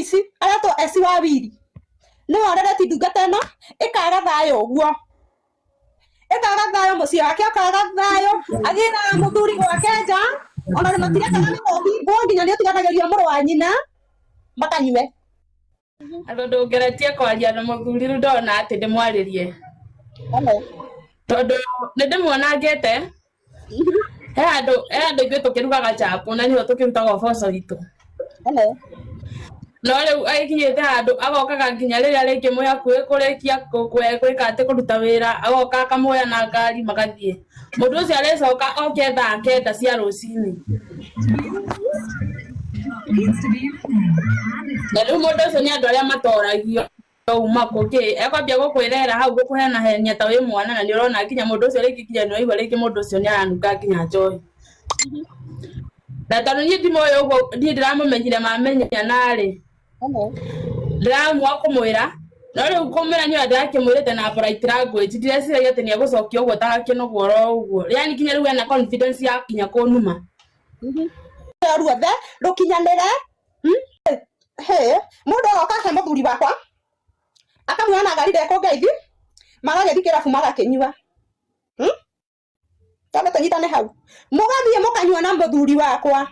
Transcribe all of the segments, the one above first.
Mũtumisi aretwo Esi wa Wili nĩwe ũrereti ndungata ĩno ĩkaga thayũ ũguo, ĩkaga thayũ mũciĩ wake ũkaga thayũ, agĩraga mũthuri gwake nja, ona matirekaga nĩ kũhingwo nginya nĩ ũtiganagĩrio mũrũ wa nyina makanyue. Na tondũ ngeretie kwaria na mũthuri rĩu ndona atĩ ndĩmwarĩrie tondũ nĩ ndĩmuonangĩte. He handũ ithuĩ tũkĩrugaga chapo na nĩho tũkĩrutaga ũboco witũ. No rĩu agĩkinyĩte handũ agokaga nginya rĩrĩa rĩngĩ mwĩ hakuhĩ kũrĩkia gwĩka atĩ kũruta wĩra, agoka akamuoya na ngari magathiĩ. Mũndũ ũcio arĩcoka oke thaa 9 cia rũcinĩ. Na rĩu mũndũ ũcio nĩ andũ arĩa matoragio uma kũ kĩ ekwambia gũkwĩrera hau gũkũhenahenia ta wĩ mwana, na nĩ ũrona nginya mũndũ ũcio rĩngĩ nginya nĩ waigua rĩngĩ mũndũ ũcio nĩ aranunga nginya njohi. Na tondũ niĩ ndimũĩ ũguo, niĩ ndĩramũmenyire mamenyana rĩ, ndĩramua kũmwĩra, no rĩu kũmwĩra nĩ ũrĩa ndĩrakĩmwĩrĩte na polite language, ndireciragia atĩ nĩ egũcokia ũguo ta gakĩnogwo oro ũguo, yani nginya rĩu ena confidence ya kinya kũnuma. Ruothe rũkinyanĩre. He mũndũ agoka he mũthuri wakwa akamuoya na ngari ndekũngeithi, magagĩthiĩ kĩrabu magakĩnyua. Twambe tũnyitane hau, mũgathiĩ mũkanyua na mũthuri wakwa,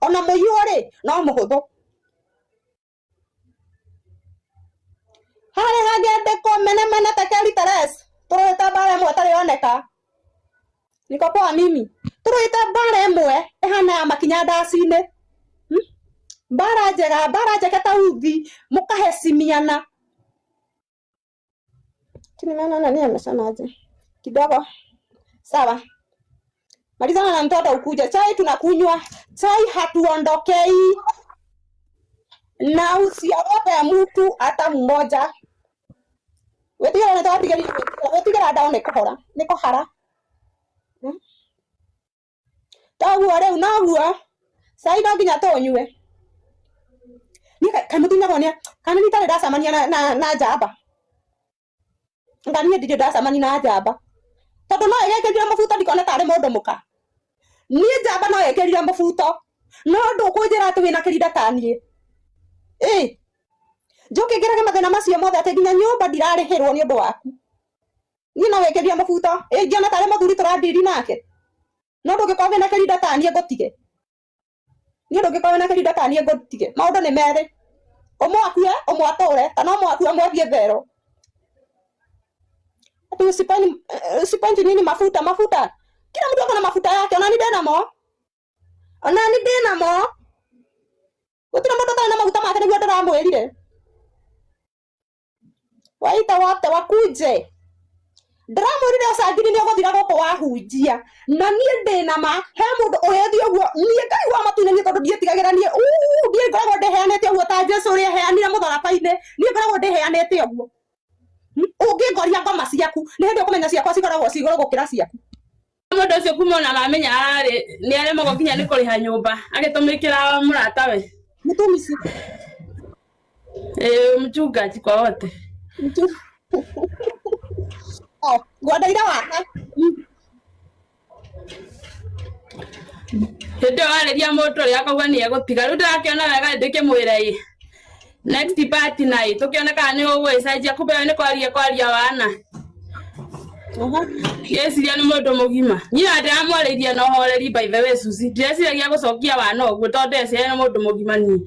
ona mũiywo rĩ no mũhũthũ. Harĩ hangĩandĩkwo mene mene tekeri teres, tũrũĩte mbara ĩmwe ĩtarĩ yoneka. Niko poa mimi. Tũrũĩte mbara ĩmwe ĩhana ya makinya ndaci-inĩ. Mbara njega, mbara njeke ta uthi, mũkahecimiana. Nimeona nani amesemaje kidogo. Sawa, malizana na mtoto ukuja. Chai tunakunywa chai, hatuondokei, na usiogope mtu hata mmoja. Wĩtigĩra nĩ twatigĩrire gwĩtigĩra ndawa nĩ kũhora nĩ kũhara. Toguo rĩu noguo cai no nginya tũnyue. Niĩ kaĩ mũtunyagwo nĩ kana niĩ itarĩ ndacemania na njamba, nga niĩ ndirĩ ndacemania na njamba, tondũ no ĩgĩkĩrire mũbuto ndikone tarĩ mũndũ mũka. Niĩ njamba no ĩkĩrire mũbuto, no ndũkũnjĩra atĩ wĩna kĩrinda ta niĩ. Ĩ njũke ngerage mathĩna macio mothe atĩ nginya nyũmba ndirarĩhĩrwo nĩ ũndũ waku. Niĩ no wĩkĩrire mũbuto ĩ ngĩona tarĩ mũthuri tũrandiri nake, no ndũngĩkorwo wĩna kĩrinda ta niĩ ngũtige. Niĩ ndũngĩkorwo wĩna kĩrinda ta niĩ ngũtige. Maũndũ nĩ merĩ, ũmwe akue ũmwe atũre, kana ũmwe akue ũmwe athiĩ thero. Ati usipendi nini mafuta mafuta, kila mtu ako na mafuta yake. Ona ni ndĩnamo, ona ni ndĩnamo. Gũtirĩ mũndũ ũtarĩ na maguta make, nĩguo ndĩramwĩrire. Waita wote wakuje, ndĩramwĩrire ũcangiri nĩ ũgũthira gũkũ wahunjia, na niĩ ndĩna ma he mũndũ ũrĩthiĩ ũguo. Niĩ Ngai wa matu-inĩ, niĩ tondũ ndiĩtigagĩra, niĩ niĩ ngoragwo ndĩheanĩte ũguo ta Jesu ũrĩa eheanire mũtharaba-inĩ. Niĩ ngoragwo ndĩheanĩte ũguo. Ũngĩngoria ngoma ciaku, nĩ hĩndĩ ũkũmenya ciakwa cikoragwo ci igũrũ gũkĩra ciaku. Mũndũ ũcio kuma ona mamenya ararĩ nĩ aremagwo nginya nĩ kũrĩha nyũmba agĩtũmĩkĩra mũratawe. Mũtumisi. Ĩĩ, mchungaji kwa wote. Oh, ngwendeire wake. Hĩndĩ ĩyo warĩria mũndũ ũrĩa akauga nĩ egũtiga, rĩu ndĩrakĩona wega ndĩkĩmwĩre ĩ next party na ĩ tũkĩone kana nĩ ũgũgĩcenjia, kumbe we nĩ kwaria kwaria wana ngĩciria nĩ mũndũ mũgima. Niĩ na ndĩramwarĩirie na ũhoreri, by the way Susi, ndireciiragia gũcokia wana ũguo tondũ ndĩreciria nĩ mũndũ mũgima niĩ.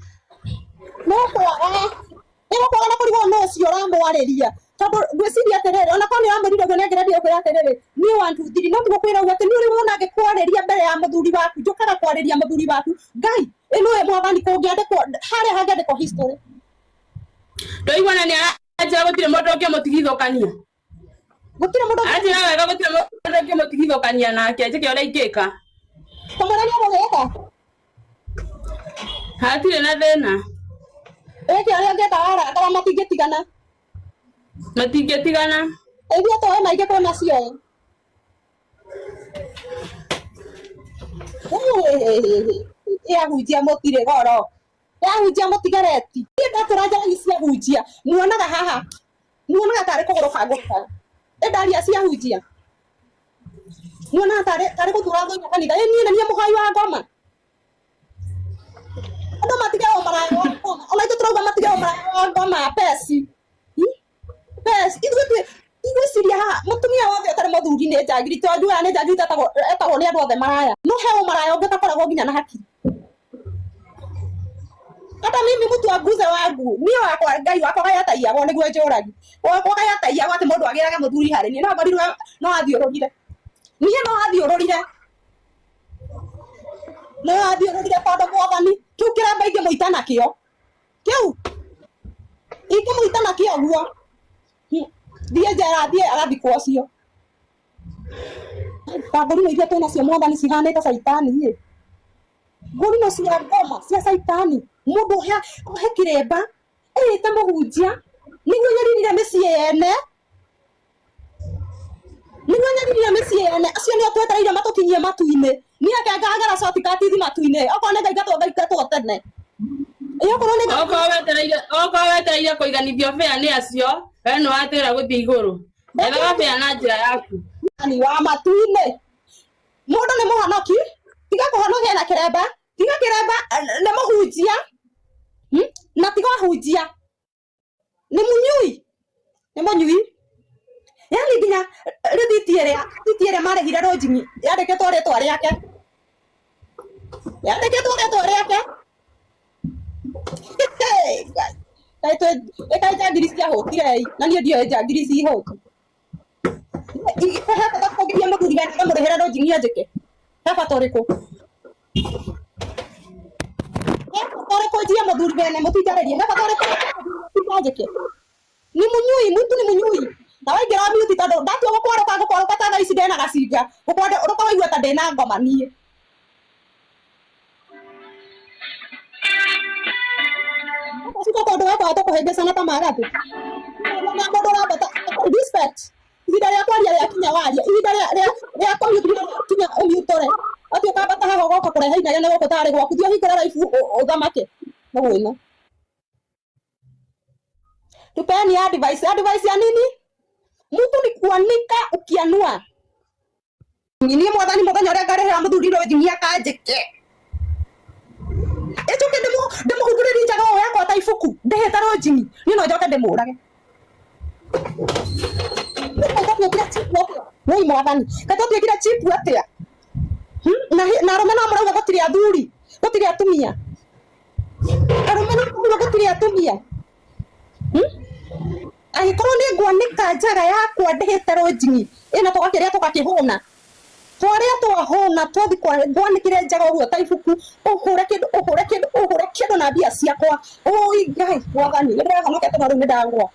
No kwaga nĩ gũkwaga na kũrigwo nũ ũcio ũramwarĩria, tondũ ngwĩciria atĩrĩrĩ, ona korwo nĩ ũramwĩrire ũguo, nĩ angĩrendire gũkwĩra atĩrĩrĩ, niĩ one two three, no ti gũkwĩra ũguo atĩ nĩ ũrĩ wona ngĩkwarĩria mbere ya mũthuri waku, njũkaga kwarĩria mũthuri waku. Ngai ĩno ĩ mwathani, kũngĩandĩkwo harĩa hangĩandĩkwo history. Ndoiguana nĩ aranjĩra gũtirĩ mũndũ ũngĩmũtigithũkania. Gũtirĩ mũndũ. Aranjĩra wega gũtirĩ mũndũ ũngĩmũtigithũkania nake, njĩke ũrĩa ingĩka. Kũmwĩra nĩ ũgũgĩka. Hatirĩ na thĩna. Wĩke ũrĩa ũngĩka warakara, matingĩtigana. Matingĩtigana. Ithuĩ tũĩ maingĩ kwĩ macio. Ĩ ahunjia mũtirĩ goro, ĩ ahunjia mũtigereti. Niĩ ndatũra njaragia cia hunjia, muonaga haha, muonaga tarĩ kũgũrũka ngũrũkaga. Ĩ ndaria cia hunjia, muonaga tarĩ gũthura thũire kanitha. Ĩ niĩ na niĩ mũhoi wa ngoma, andũ matige ũmaraya wa ngoma, ona ithuĩ. Njangiri to njugaga nĩ njangiri etagwo nĩ andũ othe maraya. No he ũmaraya ũngĩ ũtakoragwo nginya na hakiri. Hata mimi mtu aguze wangu niĩ wakwa Ngai wakwa gayataiyagwo nĩguo njũragi wakwa gayataiyagwo atĩ mũndũ agĩrage mũthuri harĩ niĩ no ngorirwo no athiũrũrire niĩ no athiũrũrire no athiũrũrire tondũ mwathani kĩu kĩremba ingĩmũita nakĩo kĩu ingĩmũita nakĩo guo thiĩ njera thiĩ agathikwo ũcio ta ngũrimũ iria twĩnacio mwathani cihanĩte caitani ĩ ngũrimũ cia ngoma cia caitani mũndũ ohe kĩremba ĩĩte mũhunjia nĩguo nyaririre mĩciĩ yene nĩguo nyaririre mĩciĩ yene acio nĩo twetereire matũkinyie matu-inĩ niĩ ake ngagera shortcut thiĩ matu-inĩ okorwo nĩ ngaingatwo ngaingatwo tene ĩ okorwo nĩ Okorwo wetereire kũiganithio bĩa nĩ acio, we nĩ watĩra gũthiĩ igũrũ. Ethaga bĩa na njĩra yaku. Mwathani wa matu-inĩ mũndũ nĩ mũhonoki tiga kũhonokia na kĩremba tiga kĩremba nĩ mũhunjia. Na tiga ahunjia nĩ mũnyui nĩ mũnyui yani nginya rĩthiti ĩrĩa rĩthiti ĩrĩa marĩhire rũnjingi yandĩkĩtwo rĩtwa rĩake yandĩkĩtwo rĩtwa rĩake. Ngai. Kaĩ njangiri ciahũtire ĩ na niĩ ndioĩ njangiri cihũtu he bata kũgiria mũthuri wene ngamũrĩhĩra rũnjingi anjĩke he bata ũrĩkũ he bata ũrĩkũ njie mũthuri wene mũtinjarĩrie he bata ũrĩkũ anjĩke ni mũnyui mtu ni mũnyui na waingĩra mute tondũ ndatua gũkwarũka ngũkwarũka ta thaa ici ndĩna gacinga gũkwarũka waigua ta ndĩna ngoma niĩ Ũcio tondũ wekwaga tũkũhĩngĩcana ta magathĩ na mũndũ ũrambata respect ihinda rĩa kwaria rĩakinya waria ihinda rĩa kũmute rĩakinya ũmutore atĩ ũkambata haha ũgoka kũrehe inegene gũkũ tarĩ gwaku thiĩ ũhingũre live ũthamake mũgwĩna tupeni advice advice ya nini mtu ni kuanika ukianua niĩ mwathani mũthenya ũrĩa ngarĩhĩra mũthuri rũnjingi akanjĩke ĩnjoke ndĩmũhungurĩrie njaga ũũ yakwa ta ibuku ndĩhĩte rũnjingi niĩ no njoke ndĩmũrage twatuĩkire cheap atĩa woi mwathani kaĩ twatuĩkire cheap atĩa na arũme no mũrauga gũtirĩ athuri gũtirĩ atumia arũme no mũrauga gũtirĩ atumia angĩkorwo nĩ ngwanĩka njaga yakwa ndĩhĩte rũnjingi ĩna tũgakĩrĩa tũgakĩhũna twarĩa twahũna twathi ngwanĩkĩre njaga ũguo ta ibuku ũhũre kĩndũ ũhũre kĩndũ ũhũre kĩndũ na mbia ciakwa ũi Ngai mwathani nĩ ndĩrahonokete no rĩu nĩ ndagwa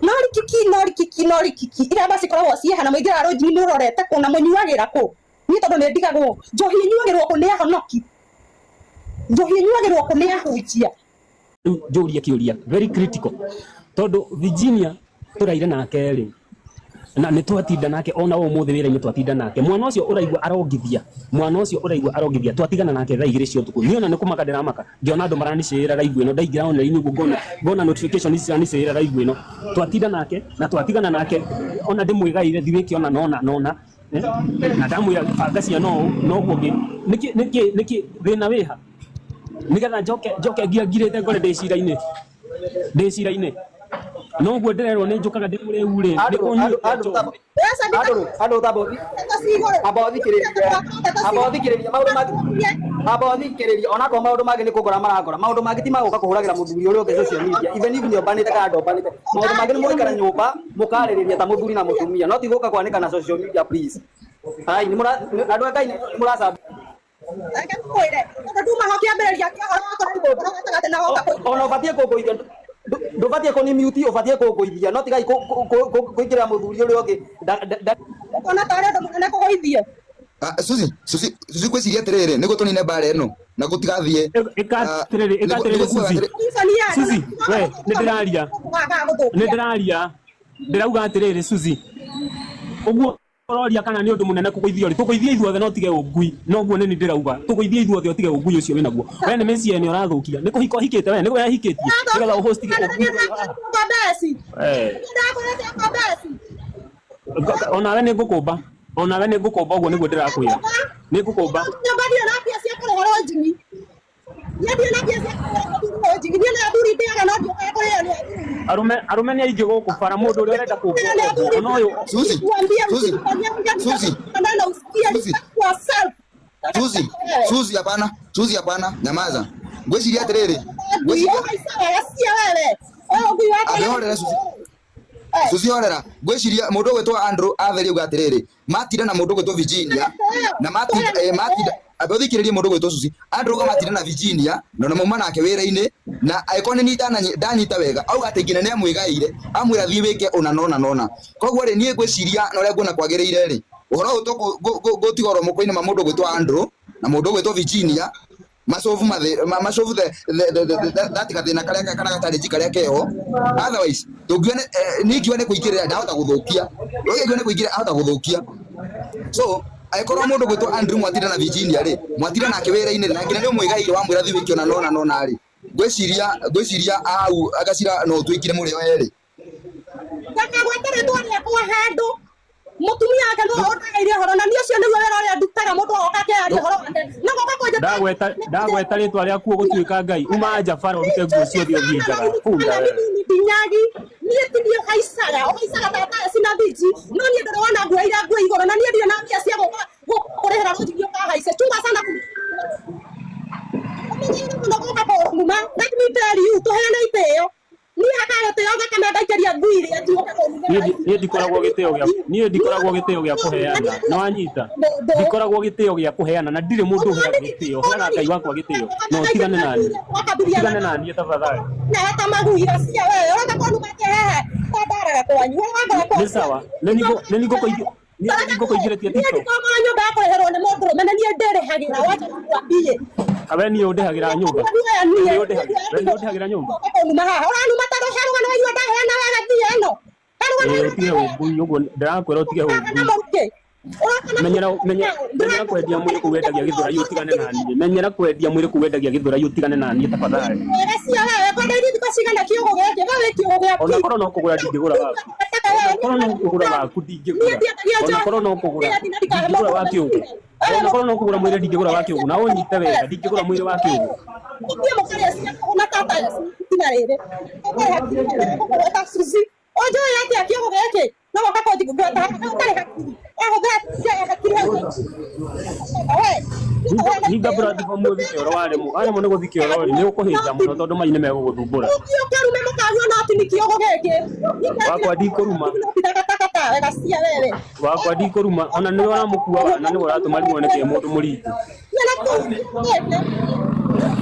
no rikiki no rikiki no rikiki iremba cikoragwo ciĩha na mũingĩraga rũnjingi mũrorete kũ na mũnyuagĩra kũ niĩ tondũ nĩ ndigagwo njohi ĩnyuagĩrwo kũ nĩ ahonoki njohi ĩnyuagĩrwo kũ nĩ ahunjia Rĩu njũrie kĩũria very critical tondũ Virginia tũraire nake rĩ na nĩ twatinda nake ona ũmũthĩ wĩra-inĩ twatinda nake mwana ũcio ũraigua arongithia mwana ũcio ũraigua arongithia twatigana nake thaa igĩrĩ cia ũtukũ niĩ ona nĩ kũmaka ndĩramaka ngĩona andũ maranicĩĩra live ĩno ndaingĩra online ũguo ngona ngona notification ici ciranicĩĩra live ĩno twatinda nake na twatigana nake ona ndĩmwĩgaire thiwĩke ona nona nona na ndamwĩra banga ciana ũũ na ũguo ũngĩ nĩkĩ nĩkĩ nĩkĩ thĩna wĩha nĩgetha njoke njoke ngiangirĩte ngore ndĩ cira-inĩ ndĩ cira-inĩ noguo ndĩrerwo nĩ njũkaga ndĩ mũrĩu rĩ nĩ kũnyuĩte njohi amba ũthikĩrĩrie maũndũ mangĩ amba ũthikĩrĩrie onakorwo maũndũ mangĩ nĩ kũngora marangora maũndũ mangĩ ti magũka kũhũragĩra mũthuri ũrĩa ũngĩ social media even if nĩombanĩte kana ndombanĩte maũndũ mangĩ nĩ mũgũikara nyũmba mũkarĩrĩria ta mũthuri na mũtumia no ti gũka kwanĩka na social media please ai nĩ mũra andũ a Ngai nĩ mũracambia Reke ngwĩre tondũ nduma ho kĩambĩrĩria kĩa ũhoro wakwa rĩu ũhoro gatagatĩ na woka ona ũbatiĩ kũngũithia ndũbatiĩ kũni mute ũbatiĩ kũngũithia no tigai kũingĩrĩra mũthuri ũrĩa ũngĩ ũkona tarĩ ũndũ mũnene kũgũithio Susi Susi Susi ngwĩciria atĩrĩrĩ nĩguo tũnine mbara ĩno na gũtigathiĩ ĩka atĩrĩrĩ ĩka atĩrĩrĩ Susi Susi we nĩ ndĩraria nĩ ndĩraria ndĩrauga atĩrĩrĩ Susi ũguo ũroria kana nĩ ũndũ mũnene kũgũithio rĩ tũgũithie ithuothe no tige ũngui noguo nĩ niĩ ndĩrauga tũgũithie ithuothe ũtige ũngui ũcio wĩnaguo we nĩ mĩciĩ ene ũrathũkia nĩ kũhika ũhikĩte we nĩ we hikĩtie nĩgetha ũhost ũngui onawe nĩ ngũkũmba onawe nĩ ngũkũmba ũguo nĩguo ndĩrakwĩra nĩ ngũkũmba nyũmba ndirĩ na mbia cia kũrĩha rũnjingi niĩ ndirĩ na mbia cia kũrĩha rũnjingi niĩ nĩ athuri ndĩaga no ndiũkaga kũrĩo nĩ athuri. Arume arume nĩ aingĩ gũkũ bara mũndũ ũrĩa ũrenda Tena nĩ kũmbwo athuri. ona ũyũ. Susi, Kuambia Susi, msifanyie ujanja Susi, na usikie Susi, respect yourself. Susi, Wewe. Susi hapana, Susi hapana, nyamaza. Ngwĩciria atĩrĩrĩ, Ngui ngwĩciria ũhaicaga gacia wewe. Ũyũ ngui wake ambe nĩ horera Susi. Eh. Susi horera, ngwĩciria mũndũ ũgwĩtwo Andrew atheria uga atĩrĩrĩ, matinda na mũndũ ũgwĩtwo Virginia na matinda matinda ambe ũthikĩrĩrie mũndũ ũgwĩtwo Susi. Andrew uga matinda na Virginia na mauma nake wĩra-inĩ na angĩkorwo nĩ ndanyita wega auga atĩ nginya nĩ amwĩgaĩire amwĩra thiĩ wĩke ũna na ũna na ũna. Koguo rĩ niĩ ngwĩciria na ũrĩa nguona kwagĩrĩire rĩ ũhoro ũyũ tũgũtiga oro moko-inĩ ma mũndũ ũgwĩtwo Andrew na mũndũ ũgwĩtwo Virginia macovu macovu the that gathina karia kana gatarĩnji karia keho otherwise tũngiuga niĩ ngiuga nĩ kũingĩrĩra ndahota gũthũkia ũyũ ngiuga nĩ kũingĩrĩra ahota gũthũkia so angĩkorwo mũndũ gwĩtwo Andrew mwatinda na Virginia rĩ mwatinda nake wĩra-inĩ na nginya nĩ ũmwĩgaĩire wamwĩra thiĩ wĩke ũna na ũna na ũna rĩ ngwĩciria hau agacira no ũtuĩkire mũrĩo erĩ. Ndakagwete rĩtwa rĩakwa handũ mutumia wake nĩwe ũndagaire ũhoro na niĩ ũcio nĩguo wĩra ũrĩa ndutaga mũndũ agoka akĩaria ũhoro wake na goka kũnjĩta Ndagweta ndagweta rĩtwa rĩaku ũgũtuĩka Ngai uma nja bara ũrute nguo ciothe ũthiĩ njaga bunda wewe. Ndinyagi niĩ ti niĩ ũhaicaga ũhaicaga tata na thiji no niĩ ndũrĩ wona nguo iria nguo igũrũ na niĩ ndirĩ na mbia cia gũka kũrĩhĩra rũnjingi ũkahaice chunga sana ũmenyeire mũno gũka kũnuma. Let me tell you, tũheane itĩo niĩ hakaga gĩtĩo thakame ngaikĩria ngui iria njiũke kũnumĩra. Niĩ ndikoragwo gĩtĩo gĩa niĩ ndikoragwo gĩtĩo gĩa kũheana na wanyita ndikoragwo gĩtĩo gĩa kũheana na ndirĩ mũndũ ũheaga gĩtĩo heaga Ngai wakwa gĩtĩo na ũtigane naniĩ ũtigane naniĩ tafadhali. Na hata magui gacia wewe ũroka kũnuma atĩa haha tandaraga kwanyu ũrangora Nĩ sawa nĩ ningũkũingĩrĩtie niĩ TikTok. ndikomora nyũmba ya kũrĩhĩrwo nĩ mũndũrũme na niĩ ndĩrĩhagĩra wacha nikwambie. Kawe niĩ ũndĩhagĩra nyũmba niĩ ũndĩhagĩra nyũmba. Ũkanuma haha ũranuma tondũ he rũgano waigua ndaheana wega thiĩ ĩno he rũgano Ĩĩ waigua ũtige ũngui ũguo ndĩrakwĩra ũtige ũroka na ũngui. mũrukĩ ũroka na Menyera menyera kwendia mwĩrĩ kũu wendagia gĩthũrai ũtigane na niĩ menyera kwendia mwĩrĩ kũu wendagia gĩthũrai ũtigane na niĩ tafadhali. Wega cia wewe kwenda irio thikũ cigana kiũgũ gĩkĩ we wĩ kiũgũ gĩa Ona korwo no kũgũra ndingĩgũra waku ona korwo no kũgũra waku ndingĩgũra ona korwo no kũgũra ndingĩgũra wa kĩũgũ ona korwo no kũgũra mwĩrĩ ndingĩgũra wa kĩũgũ na ũnyite wega ndingĩgũra mwĩrĩ wa kĩũgũ. Mũthiĩ mũkarĩe cia na tata itina rĩrĩ ũkũgweta Suzy ũnjũĩ atĩa kiũgũ gĩkĩ no goka kũnjigweta ũtarĩ hakiri wahũthĩra hakiri hau we. Hinga platform ũthiĩ kĩoro waremwo waremwo nĩ gũthiĩ kĩoro rĩ nĩ ũkũhĩnja mũno tondũ mai nĩ megũgũthumbũra. Ũthiĩ ũkarume mũkaguo no ti nĩ kiũgũ gĩkĩ Wakwa ndikũruma. Takataka wega cia wewe Wakwa ndikũruma ona nĩwe ũramũkuaga na nĩwe ũratũma rĩmwe oneke e mũndũ mũritũ. Nyona kũu gĩkĩ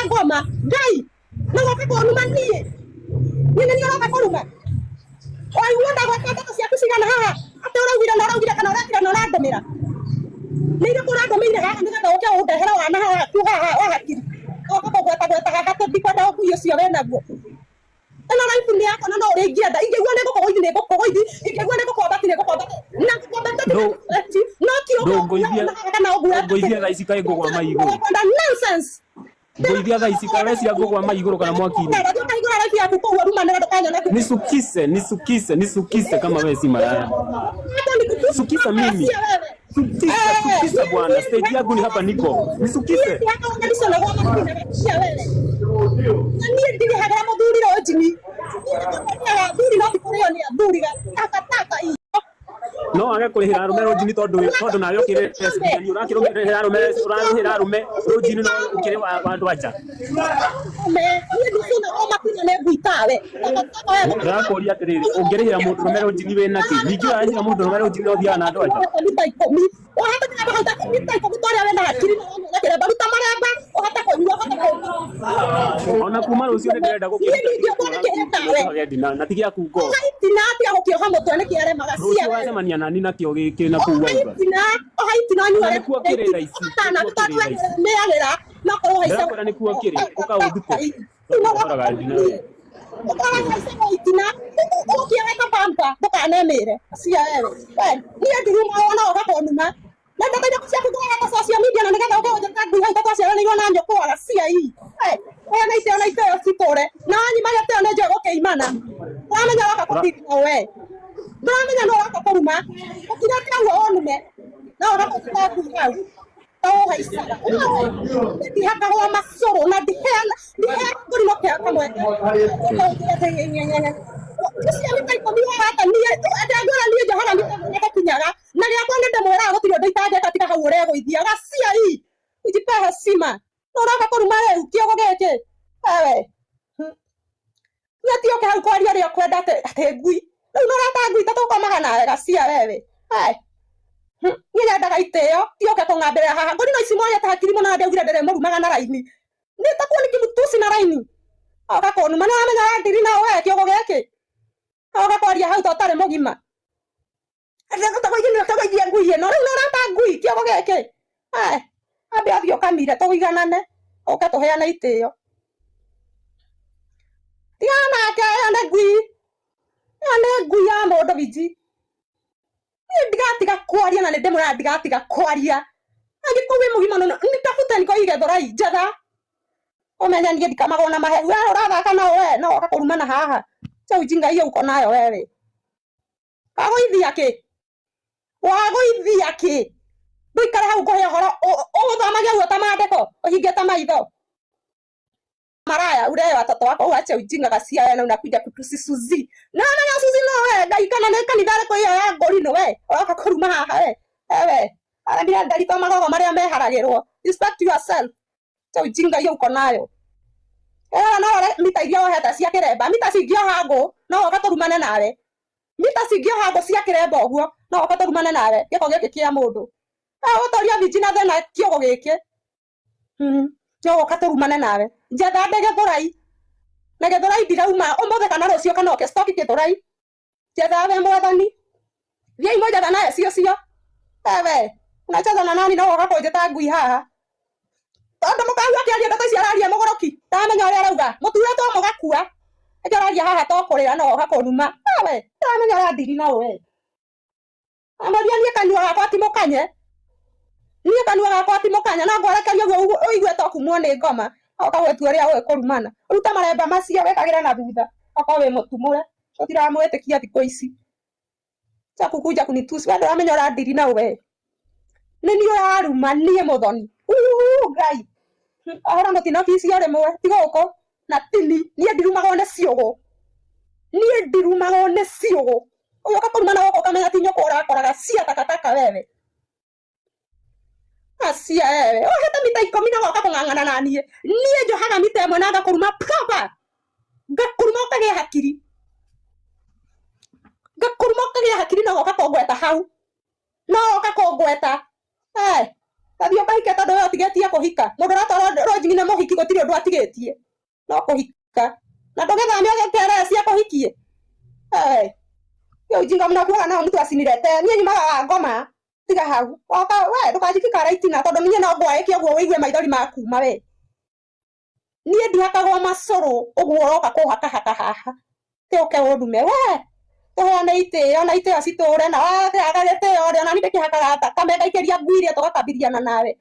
ngoma ngai no goka kũnuma niĩ niĩ nĩ niĩ ũroka kũruma waigua ndagweta ndeto ciaku cigana haha atĩ ũraugire na ũraugire kana ũrekire na ũrandũmĩra nĩ irĩkũ ũrandũmĩire haha nĩgetha ũke ũndehera wana haha tu haha wa hakiri ũka kũgweta gweta haha tondũ ndikwenda ũkui ũcio wĩnaguo ĩno raibu nĩ yakwa na no ũrĩa ingĩenda ingĩigua nĩ ngũkũgũithi nĩ ngũkũgũithi ingĩigua nĩ ngũkwambati nĩ ngũkwambati na ngũkwambati no ti Ndũngũithia kana ũguo ndũngũithia thaa ici kaĩ ngũgwa mai igũrũ kwenda nonsense. Ngũithia thaa ici kaĩ ũreciria ngũgwa mai igũrũ kana mwaki-inĩ. Ũkahingũra raibu yaku kũu ũrumanĩre ndũkanyone Nisukise nisukise nisukise kama wewe si malaya. Sukisa mimi. Sukisa sukisa bwana stage yangu ni hapa niko nisukise. Niĩ ndirĩhagĩra mũthuri rũnjini athuri no ti kũrĩo nĩ athuri takataka No age kũrĩhĩra arũme rũnjini tondũ tondũ nawe ũkĩrĩ lesbian ũrakĩrĩhĩra arũme ũrarĩhĩra arũme rũnjini no ũkĩrĩ wa andũ anja. Niĩ ndicunagwo makinya nĩ ngui tawe takataka we. Ndĩrakũria atĩrĩrĩ ũngĩrĩhĩra mũndũrũme rũnjini wĩna kĩ ningĩ ũrarĩhĩra mũndũrũme rũnjini no ũthiaga na andũ anja. Mita ikũmi ũhate kĩremba hau ta mita ikũmi ta ũrĩa wĩna hakiri na wanyona kĩremba ruta maremba ũhote kũnyua ũhote kũnyua. Ona kuma rũciũ nĩ ndĩrenda Niĩ ndingĩũkwo nĩ kĩhĩ tawe. gũkĩruta na ti gĩaku ngo. Oha itina tiga gũkĩoha mũtwe nĩ kĩaremaga Rũciũ cia wewe. wacemania nani nakĩo gĩkĩ na kũu Oha wauga. itina oha itina Ona nyua nĩkuo kĩrĩ thaa ici ũgatana nĩkuo tondũ kĩrĩ thaa ici. mĩagĩra no korwo haica Ndĩrakwĩra nĩkuo kĩrĩ ũka ũndute. Rĩu no Ũhoraga ndina we. Ũkarahaicaga itina ũkĩoheka pampa ndũkanemĩre cia wewe. We niĩ ndirumagwo na ũka kũnuma na ndeto iria ciaku ngũrehete social media na nĩgetha ũke gũnjĩta ngui hau ta twaciaranĩirwo na nyũkwa cia ii. We heana itĩo na itĩo citũre na wanyima gĩtĩo nĩ njũĩ gũkĩimana. Ndũramenya woka kũtirina we. Ndũramenya nũ ũroka kũruma. Ũkirĩte ũguo ũnume na ũka kũnjĩta ngui hau ta ũhaicaga. Ndihakagwo macũrũ na ndiheana ngũrimũ kamwe. Ũcio mita ikũmi wohete niĩ ndengwĩra niĩ njohaga mita ĩmwe na ndakinyaga na gĩakwa nĩ ndĩmwĩraga gũtirĩ ũndũ itangĩka tiga hau ũregũithia gacia ii ujipe heshima no ũroka kũruma rĩu kĩogo gĩkĩ ewe niĩ ti ũke hau kwaria ũrĩa ũkwenda atĩ ngui rĩu nĩ ũreta ngui ta tũkomaga nawe gacia wewe. Niĩ nyendaga itĩo ti ũke kũng'ambĩrĩra haha ngũri no ici moyete hakiri mũno na ndaugire ndĩrĩmũrumaga na raini nĩ takuo nĩ kĩmũtuci na raini oka kũnuma nĩ ũramenya ũrandiri na we kĩogo gĩkĩ oka kwaria hau ta ũtarĩ mũgima tũgũithia ngui ĩno rĩu nĩ ũreta ngui kĩogo gĩkĩ. Ambe athiĩ ũkamire tũiganane ũke tũheane itĩo. Tigana nake ĩyo nĩ ngui ĩyo nĩ ngui ya mũndũ biji. Niĩ ndigatiga kwaria na nĩ ndĩmwĩraga ndigatiga kwaria. Angĩkorwo wĩ mũgima mũno nitafute niko igethũrai njetha ũmenye niĩ ndikamagwo na mahehu. We ũrathaka no we no woka kũrumana haha cha ujinga hiyo uko nayo wewe. Wagũithia kĩ? Wagũithia kĩ? Ndũikare hau ngũhe ũhoro ũgũthomagia ũguo ta maandĩko ũhingĩte maitho. Maraya ule watoto wako uache ujinga gacia wewe na unakuja kutusi Suzi. Na na Suzi no we ngai kana nĩ kanitha ĩrĩkũ ĩyo ya ngũri we ũroka kũruma haha we. Ewe arambia ndarito magogo marĩa meharagĩrwo. Respect yourself. Cha ujinga hiyo uko nayo. Ĩyo no ũrore mita iria wohete cia kĩremba mita cingĩoha ngũ no woka tũrumane nawe. Mita cingĩoha ngũ cia kĩremba ũguo no woka tũrumane nawe gĩko gĩkĩ kĩa mũndũ. Ũtoria biji na thĩna kĩogo gĩkĩ. No woka tũrumane nawe. Njetha ndĩ Gĩthũrai na Gĩthũrai ndirauma ũmũthĩ kana rũciũ kana ũke stoki Gĩthũrai. Njetha wĩ mwathani. Thiĩi mũnjetha nawe cio cio. Ewe unacheza na nani no woka kũnjĩta ngui haha. Tondũ mũkahua akĩaria ndeto ici araria mũgũrũki ndamenya ũrĩa arauga mũturĩtwo mũgakua ĩngĩ ũraria haha to kũrĩra no woka kũnuma. Ewe ndamenya ũrandiri na we. Amũria niĩ kanua gakwa ti mũkanye. Niĩ kanua gakwa ti mũkanye no ngwerekeria ũguo ũigue to kumwo nĩ ngoma oka gwĩtua ũrĩa ũĩ kũrumana. Ruta maremba macio wĩkagĩre na thutha okorwo wĩ mũtumũre tũtiramwĩtĩkia thikũ ici. Cha kukuja kunitusi we ndũramenya ũrandiri na we. Nĩ niĩ ũraruma niĩ mũthoni. Ngai. Ahora mũtino kicio rĩmwe tiga gũkũ na tini niĩ ndirumagwo nĩ ciũgũ. Niĩ ndirumagwo nĩ ciũgũ. Ũyũ ũka kũruma na gũkũ ũkamenya ti nyũkwa ũrakoraga cia takataka wewe. Acia wewe ũhete mita ikũmi na woka kũng'ang'ana na niĩ. Niĩ njohaga mita ĩmwe na ngakũruma proper. Ngakũruma ũkagĩa hakiri. Ngakũruma ũkagĩa hakiri na woka kũngweta hau. No woka kũngweta. Tathiĩ ũkahike tondũ we ũtigĩtie kũhika. Mũndũ ũratwarwo lodging nĩ mũhiki gũtirĩ ũndũ atigĩtie. No kũhika. Na ndũgĩthame ũgĩkere cia kũhikie. Hiyo ujinga mnakuwa nao mtu asinilete. Niĩ nyumaga wa ngoma. Tiga hau. Woka we ndũkanjikikara itina tondũ niĩ no ngwaĩke ũguo ũigue maithori makuma we. Niĩ ndihakagwo macũrũ ũguo ũroka kũhakahaka haha. Ti ũke ũndume we. Tũheane itĩo na itĩo citũre na waheaga gĩtĩo rĩ ona niĩ ndĩkĩhakaga thakame ngaikĩria ngui iria tũgakabiriana nawe.